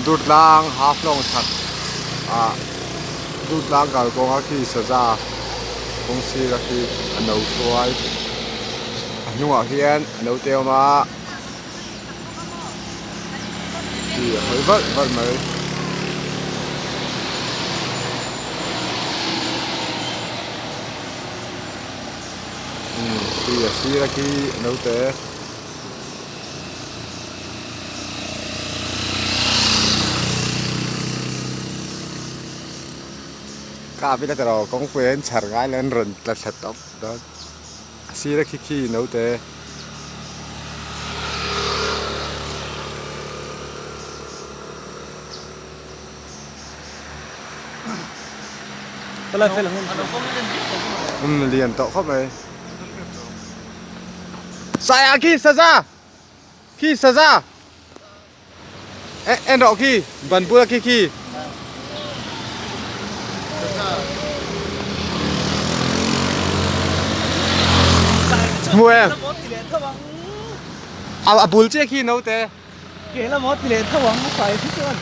Durtlang Haflong chhak ah Durtlang kalkawnga khi saza kawng sira khi a no hruai a hnungah hian a naute a awm a khi a hawi valh valh mai. Umm khi a sira khi a naute. Ka bil a tawh lo kawngpui an chhar ngai lo an rawn tla thla tawp dawn a sir a khi khi naute. Umm lian tawh khawp mai. Saya khi saza khi saza en rawh khi ban bula khi khi hmu em a bul chiah khi naute Ke lam aw ti leh tho ang a fai khi chuan.